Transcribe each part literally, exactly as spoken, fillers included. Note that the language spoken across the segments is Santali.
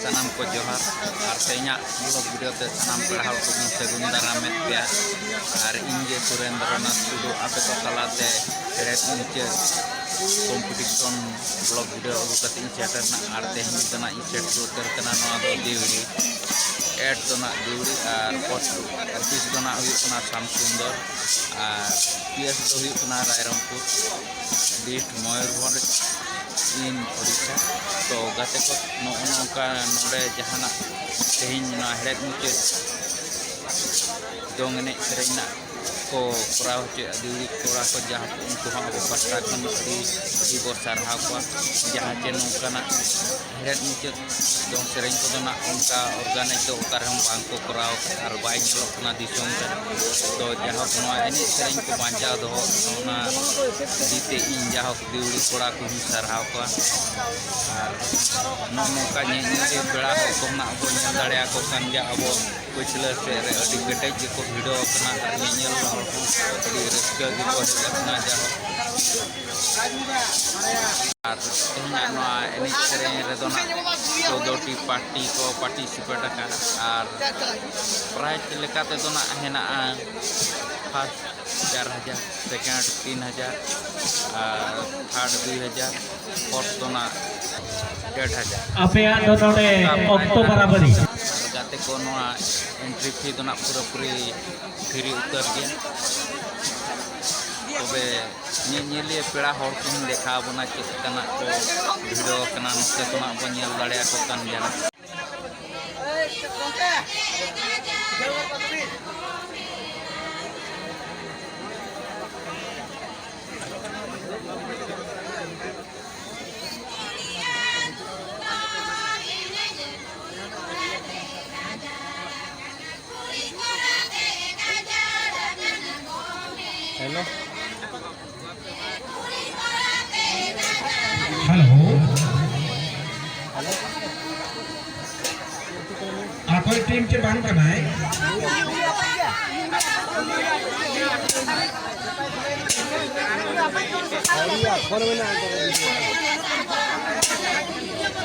ᱥᱟᱱᱟᱢ ᱠᱚ ᱡᱚᱦᱟᱨ ᱟᱨ ᱛᱮᱦᱮᱧᱟᱜ vlog video ᱛᱮ ᱥᱟᱱᱟᱢ ᱯᱮᱲᱟ ᱦᱚᱲ ᱠᱚᱵᱚᱱ ᱥᱟᱹᱜᱩᱱ ᱫᱟᱨᱟᱢᱮᱫ ᱯᱮᱭᱟ᱾ ᱟᱨ ᱤᱧ ᱜᱮ ᱥᱩᱨᱮᱱᱫᱨᱚᱱᱟᱛᱷ ᱴᱩᱰᱩ ᱟᱯᱮ ᱠᱚ ᱛᱟᱞᱟᱛᱮ ᱦᱮᱲᱦᱮᱫ ᱢᱩᱪᱟᱹᱫ competition vlog video ᱟᱹᱜᱩ ᱠᱟᱛᱮ ᱤᱧ ᱥᱮᱴᱮᱨ ᱮᱱᱟ᱾ ᱟᱨ ᱛᱮᱦᱮᱧ ᱫᱚ ᱱᱟᱜ ᱤᱧ ᱥᱮᱴᱮᱨ ᱩᱛᱟᱹᱨ ᱠᱟᱱᱟ ᱱᱚᱣᱟ ᱫᱚ ᱫᱤᱣᱲᱤ᱾ ᱮᱰ ᱫᱚ ᱱᱟᱜ ᱫᱤᱣᱲᱤ ᱟᱨ post office ᱫᱚ ᱱᱟᱜ ᱦᱩᱭᱩᱜ ᱠᱟᱱᱟ ᱥᱟᱢᱥᱩᱱᱫᱚᱨ ᱟᱨ P S ᱫᱚ ᱦᱩᱭᱩᱜ ᱠᱟᱱᱟ ᱨᱟᱭᱨᱚᱝᱯᱩᱨ, district ᱢᱚᱭᱩᱨᱵᱷᱚᱸᱡᱽ, in ᱳᱰᱤᱥᱟ᱾ ᱛᱚ ᱜᱟᱛᱮ ᱠᱚ, ᱱᱚᱜᱼᱚ ᱱᱚᱝᱠᱟ ᱱᱚᱰᱮ ᱡᱟᱦᱟᱱᱟᱜ ᱛᱮᱦᱮᱧ ᱱᱚᱣᱟ ᱦᱮᱲᱦᱮᱫ ᱢᱩᱪᱟᱹᱫ ᱫᱚᱝ ᱮᱱᱮᱡ ᱥᱮᱨᱮᱧ ᱨᱮᱱᱟᱜ ᱠᱚ ᱠᱚᱨᱟᱣ ᱦᱚᱪᱚᱭᱮᱫᱼᱟ ᱫᱤᱣᱲᱤ ᱠᱚᱲᱟ ᱠᱚ, ᱡᱟᱦᱟᱸ ᱠᱚ ᱩᱱᱠᱩ ᱦᱚᱸ ᱟᱵᱚ ᱯᱟᱦᱴᱟ ᱠᱷᱚᱱ ᱟᱹᱰᱤ ᱟᱹᱰᱤ ᱵᱚ ᱥᱟᱨᱦᱟᱣ ᱠᱚᱣᱟ, ᱡᱟᱦᱟᱸ ᱪᱮ ᱱᱚᱝᱠᱟᱱᱟᱜ ᱦᱮᱲᱦᱮᱫ ᱢᱩᱪᱟᱹᱫ ᱫᱚᱝ ᱥᱮᱨᱮᱧ ᱠᱚᱫᱚ ᱱᱟᱜ ᱚᱱᱠᱟ organize ᱫᱚ ᱚᱠᱟ ᱨᱮᱦᱚᱸ ᱵᱟᱝ ᱠᱚ ᱠᱚᱨᱟᱣ ᱟᱠᱟᱫᱟ ᱟᱨ ᱵᱟᱭ ᱧᱮᱞᱚᱜ ᱠᱟᱱᱟ ᱫᱤᱥᱚᱢ ᱨᱮ᱾ ᱛᱚ ᱡᱟᱭᱦᱳᱠ, ᱱᱚᱣᱟ ᱮᱱᱮᱡ ᱥᱮᱨᱮᱧ ᱠᱚ ᱵᱟᱧᱪᱟᱣ ᱫᱚᱦᱚ, ᱚᱱᱟ ᱤᱫᱤ ᱛᱮ ᱤᱧ ᱡᱟᱭᱦᱳᱠ ᱫᱤᱣᱲᱤ ᱠᱚᱲᱟ ᱠᱚᱧ ᱥᱟᱨᱦᱟᱣ ᱠᱚᱣᱟ᱾ ᱟᱨ ᱱᱚᱜᱼᱚ ᱱᱚᱝᱠᱟ ᱧᱮᱧᱮᱞᱤᱭᱟᱹ ᱯᱮᱲᱟ ᱦᱚᱲ ᱠᱚ ᱱᱟᱜ ᱵᱚᱱ ᱧᱮᱞ ᱫᱟᱲᱮᱭᱟᱠᱚ ᱠᱟᱱ ᱜᱮᱭᱟ᱾ ᱟᱵᱚ ᱯᱟᱹᱪᱷᱞᱟᱹ ᱥᱮᱫ ᱨᱮ ᱟᱹᱰᱤ ᱠᱮᱴᱮᱡ ᱜᱮᱠᱚ ᱵᱷᱤᱲᱟᱹᱣ ᱟᱠᱟᱱᱟ ᱟᱨ ᱧᱮᱧᱮᱞ ᱦᱚᱲ ᱦᱚᱸ ᱟᱹᱰᱤ ᱨᱟᱹᱥᱠᱟᱹ ᱜᱮᱠᱚ ᱦᱮᱡ ᱟᱠᱟᱱᱟ᱾ ᱡᱟᱭᱦᱳᱠ, ᱟᱨ ᱛᱮᱦᱮᱧᱟᱜ ᱱᱚᱣᱟ ᱮᱱᱮᱡ ᱥᱮᱨᱮᱧ ᱨᱮᱫᱚ ᱱᱟᱜ ᱪᱳᱫᱽᱫᱳ ᱴᱤ ᱯᱟᱨᱴᱤ ᱠᱚ participate ᱟᱠᱟᱱᱟ ᱟᱨ prize ᱞᱮᱠᱟ ᱛᱮᱫᱚ ᱱᱟᱜ ᱦᱮᱱᱟᱜᱼᱟ first ᱪᱟᱨ ᱦᱟᱡᱟᱨ, second ᱛᱤᱱ ᱦᱟᱡᱟᱨ ᱟᱨ third ᱫᱩᱭ ᱦᱟᱡᱟᱨ, fourth ᱫᱚ ᱱᱟᱜ ᱰᱮᱲ ᱦᱟᱡᱟᱨ᱾ ᱟᱯᱮᱭᱟᱜ ᱫᱚ ᱱᱚᱰᱮ ᱚᱠᱛᱚ ᱵᱟᱨᱟᱵᱟᱨᱤ᱾ ᱟᱨ ᱜᱟᱛᱮ ᱠᱚ, ᱱᱚᱣᱟ entry fee ᱫᱚ ᱱᱟᱜ ᱯᱩᱨᱟᱹᱯᱩᱨᱤ free ᱩᱛᱟᱹᱨ ᱜᱮᱭᱟ᱾ ᱛᱚᱵᱮ ᱧᱮᱧᱮᱞᱤᱭᱟᱹ ᱯᱮᱲᱟ ᱦᱚᱲ ᱠᱚᱧ ᱫᱮᱠᱷᱟᱣ ᱵᱚᱱᱟ ᱪᱮᱫ ᱞᱮᱠᱟᱱᱟᱜ ᱠᱚ ᱵᱷᱤᱲᱟᱹᱣ ᱟᱠᱟᱱᱟ, ᱱᱚᱛᱮ ᱠᱷᱚᱱᱟᱜ ᱵᱚᱱ ᱧᱮᱞ ᱫᱟᱲᱮᱭᱟᱠᱚ ᱠᱟᱱ ᱜᱮᱭᱟ᱾ ᱦᱮᱞᱳ, ᱚᱠᱚᱭ ᱴᱤᱢ ᱪᱮ ᱵᱟᱝ ᱠᱟᱱᱟᱭ?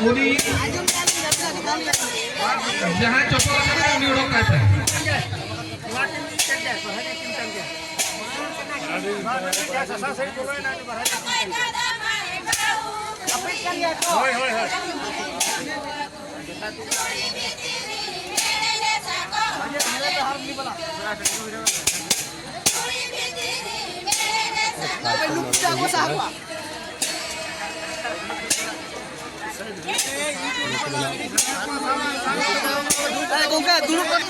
ᱩᱱᱤ ᱡᱟᱦᱟᱸᱭ ᱪᱚᱯᱚᱞ ᱟᱠᱟᱫᱟᱭ, ᱩᱱᱤ ᱚᱰᱚᱠ ᱠᱟᱭ ᱯᱮ᱾ ᱦᱳᱭ, ᱦᱳᱭ, ᱦᱳᱭ᱾ ᱜᱚᱝᱠᱮ, ᱫᱩᱲᱩᱵ ᱠᱟᱱ᱾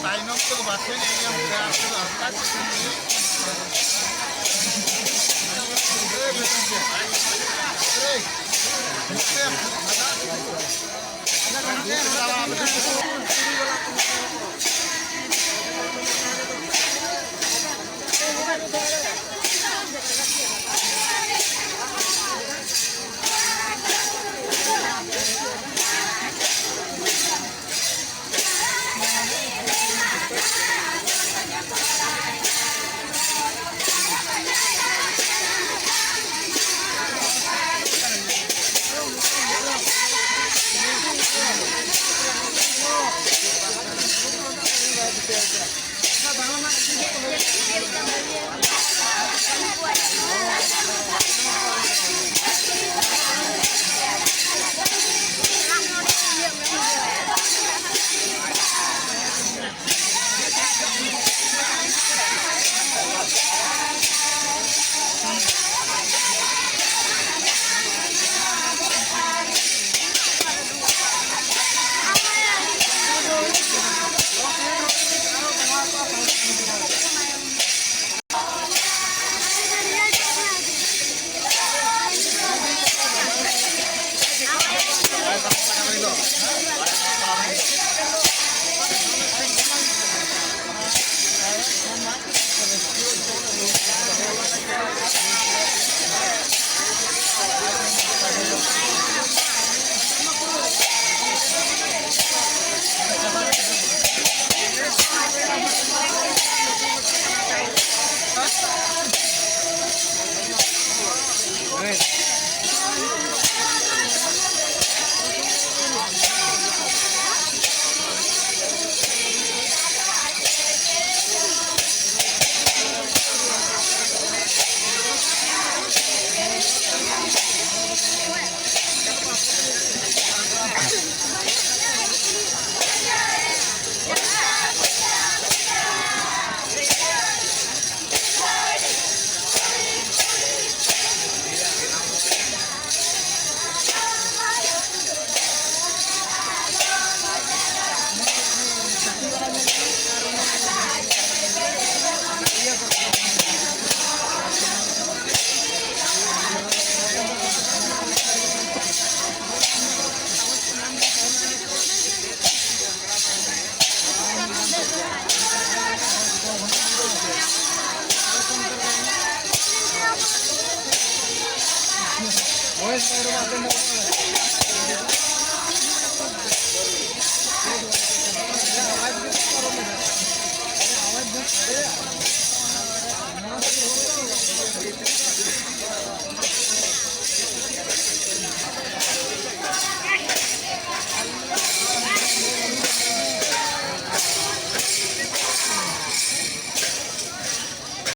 ᱛᱟᱭᱱᱚᱢ ᱛᱮᱫᱚ ᱵᱟᱠᱚ ᱧᱮᱧᱟᱢ ᱛᱮ ᱟᱨ ᱛᱮᱫᱚ ᱟᱥᱛᱟ ᱠᱚ ᱥᱮᱱ ᱞᱟᱹᱜᱤᱫ᱾